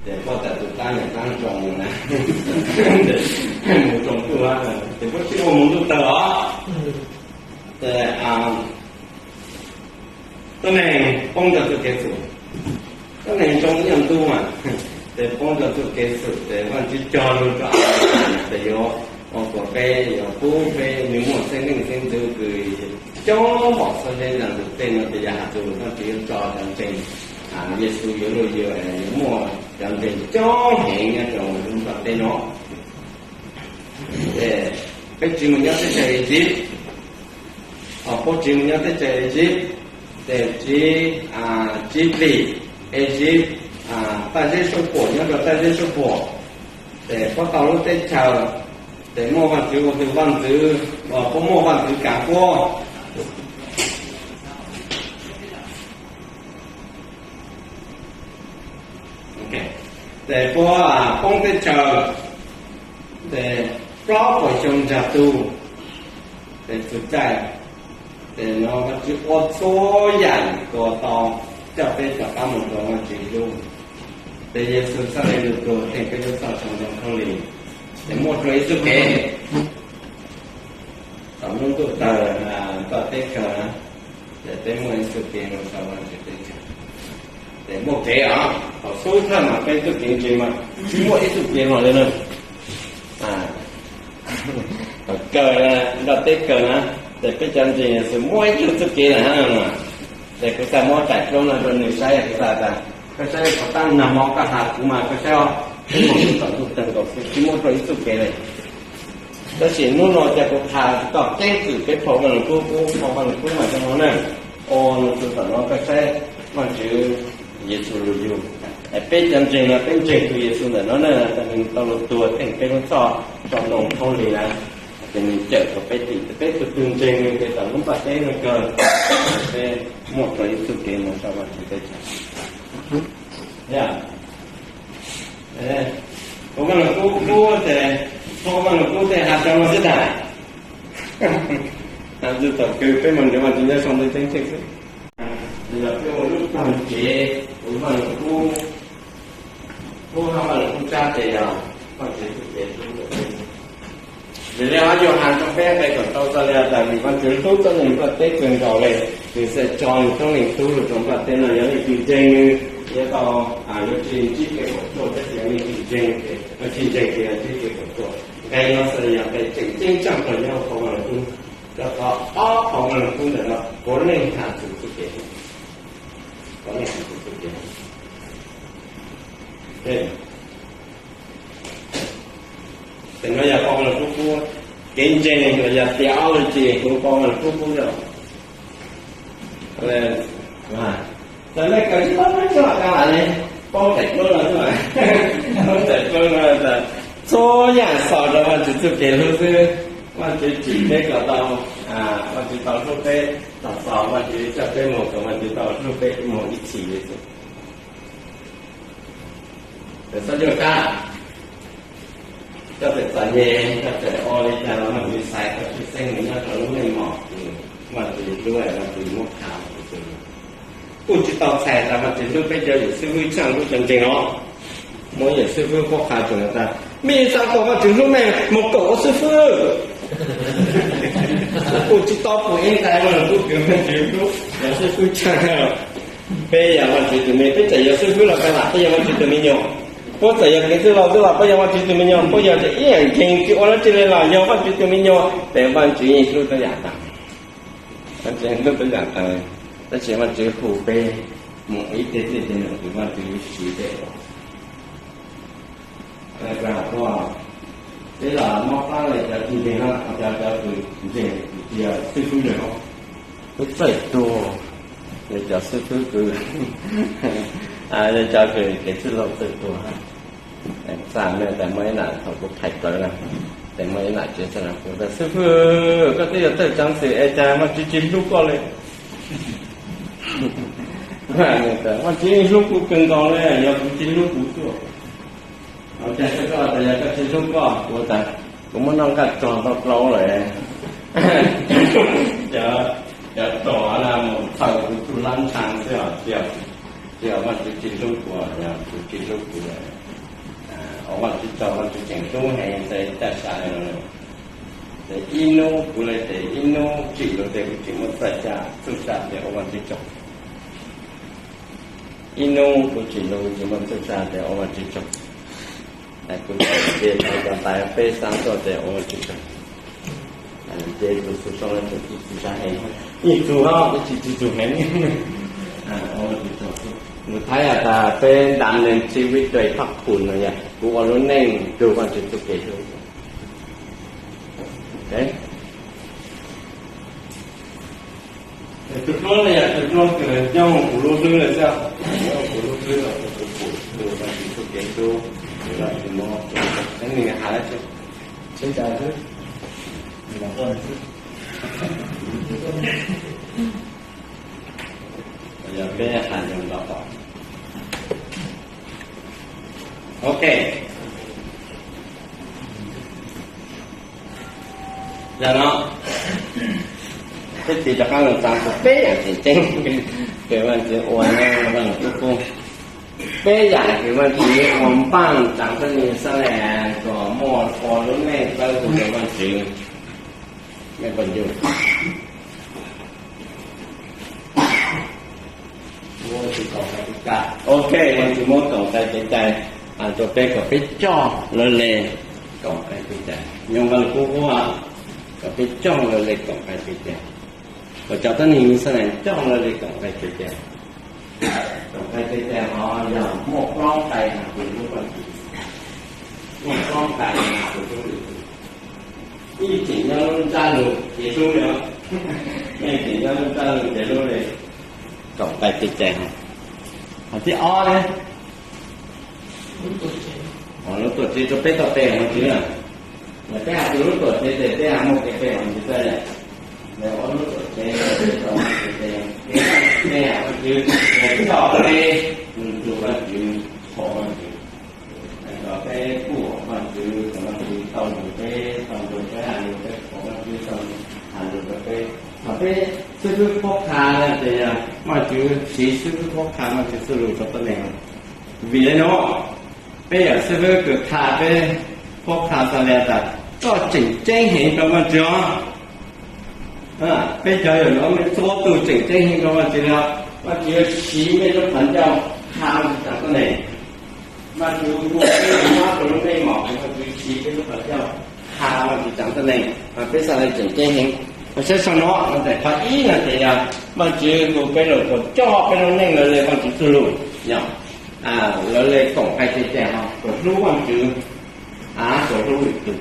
Ces puab tas tus qab niam qab zoo na, mus zoo ntuj, ces puab tsis ua mus ntuj tawg os. Ces tuab neeg poob rau txuj kev xwm, tuab neeg zoo ib yam ntuj mas, ces poob rau txuj kev xwm ces Vaajtswv cog lug rau, ces yuav ua kom peb, yuav pub peb nws muaj xeeb leej xeeb ntxwv kws coob npaum txhua tsav yam ntuj tej no, ces yog has tus Vaajtswv yuav tso cov ntseeg, Yexus yuav lug yuav, yuav muaj cov ntseeg coob heev nyob rau lub nplaj teb no. Ces peb tsiv mus nyob teb chaws Iziv, puab tsiv mus nyob teb chaws Iziv, ces tsiv, tsiv plig Iziv, taj zeb suab puam, nyob rau taj zeb suab puam, ces puab tau lub teb chaws, ces muaj Vaajtswv ua tug vaaj ntxwv, puab muaj vaaj ntxwv kav puab. Ces puab poob teb chaws, ces plaub puas xyoo ntsag tug, ces txug caij, ces no Vaajtswv ua txhua yam kom tau coj peb rov qab mus rau Vaajtswv lub. Ces Yexus txhaj le lug tuag theej peb lub txhoj rau ntoo khaub lig, ces muaj rua ib txuj kev tom lub ntuj tawg, tom teb chaws, ces peb muaj ib txuj kev mus rau Vaajtswv teb chaws. Ces muaj kev os, thaum xub thawj mas peb txuj kev ntseeg mas tsis muaj ib txuj kev hlo li na. Thaum kawg, nroj teb kawg na, ces peb cov ntseeg Yexus muaj ib txuj kev lawm hab. Ces kuv xav muab daim duab no rau nws saib, kuv xav tas, koj saib, puas tab nag hmo koj has kuv mas koj saib os, peb mus tom ntuj tawg nkaus xwb tsis muaj rua ib txuj kev li. Tab sis hnub no ces kuv has txog keeb kwm peb phau Vaaj Lug Kub, peb phau Vaaj Lug Kub mas zoo no na. Ua no txug tom no koj saib, Vaajtswv, Yexus lug yug. Peb cov ntseeg no peb ntseeg tug Yexus ntawm no na, tas nws tau lug tuag theej peb lub txhoj rau ntoo khaub lig na, ces nws cawm tau peb tim, peb tug tug ntseeg nws ces tom lub nplaj teb no kawg, peb muaj rua ib txuj kev mus rau Vaajtswv teb chaws. Phau Vaaj Lug Kub, Kub ces, phau Vaaj Lug Kub tej has rua no xwb tas. Has txug thaum kws peb moog nrug Vaajtswv nyob sau ntawv ceeb tsheej xwb. Yog peb ua lub taag kev ua Vaaj Lug Kub, Kub hab Vaaj Lug Kub tsab ces yog Vaajtswv txuj kev hlub. Vim le hov Yauhas rua peb nqe kaum rau txog le tas vim Vaajtswv hlub tuab neeg nplaj teb kawg nkaus le, nws txawm tso nws tuab neeg tub lug rua nplaj teb no, yog leej twg ntseeg nws yuav tau, yuav tsi ntsib kev puam tsuaj, tab sis yog leej twg tsi ntseeg, tsi ntseeg ces yuav ntsib kev puam tsuaj. Nqe no xws le yog nqe tseem ceeb tsaaj plaws nyob phau Vaaj Lug Kub. Rua qhov ob phau Vaaj Lug Kub ntawm no puav leej has txug txuj kev, puav leej has txug txuj kev. Ces no yog phau Vaaj Lug Kub qub, kev ntseeg los yog tias ob lug ntsis huv phau Vaaj Lug Kub qub yog txawm nej kawm tsis tau peb txuj kav lam li, paub txais dluab no xwb, paub txais dluab no tas txhua yam xaus rau Vaajtswv txuj kev hlub xwb. Vaajtswv tsim peb kom tau, Vaajtswv tau hlub peb, tau xaus Vaajtswv coj peb moog kom Vaajtswv tau hlub peb moog ib txhis li xwb. Txhob cuag qab, koj txawm txom nyem, koj txawm ua li cas los Vaajtswv xaiv koj tshwj xeeb nyob rau lub neej mom, Vaajtswv hlub, Vaajtswv muab qha. Kuj tsis tau txhais tas Vaajtswv hlub peb cov yawm xib fwb tshaaj lub cov ntseeg os. Muaj yawm xib fwb poob qha tseem tas, mej xav kom Vaajtswv hlub mej moog kawm ua xib fwb. Kuj tsis tau pum ib nqai Vaaj Lug Kub kws Vaajtswv hlub yawm xib fwb tshaaj. Peb yog Vaajtswv tus me, peb txawm yog xib fwb los kav lam peb yog Vaajtswv tus me nyuam. Puab txawm yog kev txwj laug xwb los puab yog Vaajtswv tus me nyuam, puab yog ib yam nkeeg tsis ua dlaab tsi li los yog Vaajtswv tus me nyuam, tes Vaajtswv yeej hlub tuab yaam taag. Vaajtswv hlub tuab yaam taag, tab sis Vaajtswv hu peb mus ib teg tej teg num kws Vaajtswv siv peb ua. Peb los mob plab le cov tsis ntseeg, cov, cov kws ntseeg tsis yog xib fwb le os. Peb txawj tuag, yog cov xib fwb kws, yog cov kws kev txwj laug txawj tuag. Xav le tas muaj ib nam thaum kuv thaiv plawv na, tes muaj ib nam tsev xav le kuv tas xib fwb, koj twb yog txawj tsav xwm es cas Vaajtswv tsis hlub koj le? Vaajtswv hlub kuv kawg nkaus le, yog kuv tsis hlub kuv tuaj. Ua cas koj tas yog koj tsis hlub koj? Kuv tas kuv muab noj nqaj tsog tau plaub lawm. Cov, cov rog na mus txhaws kuv tug hlab ntshaav xwb os tiag. Tsis yog Vajtswv tsis hlub kuv, yog kuv tsis hlub kuv. Ua Vajtswv tsaug, Vajtswv tseem hlub heev, txawj caj sa. Ces ib hnub kuv li ces ib hnub tsim los ces kuv tsis muaj txaj sa, txuj sa ces ua Vajtswv tsaug. Ib hnub kuv tsim los kuv tsis muaj txuj sa ces ua Vajtswv tsaug. Kuv tau ces tau cov tais peb xav tuaj ces ua Vajtswv tsaug. Ces tus xwm txheej no tsis txi tsa heev, ib txug ho tsis txi txug heev. Mus thaij tas peb đắm chìm trong niềm vui tươi thất thường no yog kuv ua lub neej raws Vajtswv txuj kev hlub. Tus duab no yog tus duab kws nyob kuv lub hlwb lawm xwb, nyob kuv lub hlwb los kuv pum raws Vajtswv txuj kev hlub, raws Vajtswv mob. Nws has dab tsi? Yog peb has zoo ntau tom. Ok. Yog no, peb tiv rov qab los txog rau peb yam tseem ceeb kws Vajtswv ua, Vajtswv tub pub. Peb yam kws Vajtswv ua npaj txog rau Yeluxalees kom muaj ua lub neej txawb hu rau Vajtswv. Ok, Vajtswv muab koom qai kev cai rau peb kom peb coj lawv le koom qai kev cai. Nyob Vaj Lug Kub hu kom peb coj lawv le koom qai kev cai. Kom cov tuab neeg Yeluxalees coj lawv le koom qai kev cai. Koom qai kev cai ho yog muaj plaub qai has tus hlub Vajtswv, muaj plaub qai has tus hlub lwm tus. Ib tseem nyob lub ntsab lug kev hlub li, ib tseem nyob lub ntsab lug kev hlub li. Koom qai kev cai ho, ho thib ob ne, lub tuam tsev rau peb tau pe Vajtswv na. Yog peb has tus lub tuam tsev ces peb ho muaj kev pe Vajtswv xwb. Yog ua lub tuam tsev rau Vajtswv, peb has Vajtswv, yog coj peb mus rau Vajtswv, thov Vajtswv, kom peb kuj Vajtswv, kom Vajtswv tau mus peb, tau mus peb has lus, peb thov Vajtswv tau has lus rau peb. Ho peb xib fwb qhuab qha na ces yog Vajtswv siv xib fwb qhuab qha Vajtswv txuj lus rau tuab neeg. Vim li no peb yog xib fwb kws qha peb qhuab qha xa le tas koj tseem ceeb heev rau Vajtswv os. Peb cov yawm no mej txhua tus tseem ceeb heev rau Vajtswv li os. Vajtswv yuav siv mej lub qhov ncauj qha Vajtswv tsav tuab neeg. Vajtswv hu peb mob rau lub neej mom, Vajtswv siv peb lub qhov ncauj qha Vajtswv tsav tuab neeg, peb xa le tseem ceeb heev. Saib sau no, qhov ib no ces yog Vajtswv hu peb lug kom coj peb lub neej lawv le Vajtswv txuj lug, yog lawv le koom qai kev cai ho kom hlub Vajtswv, kom hlub lwm tus.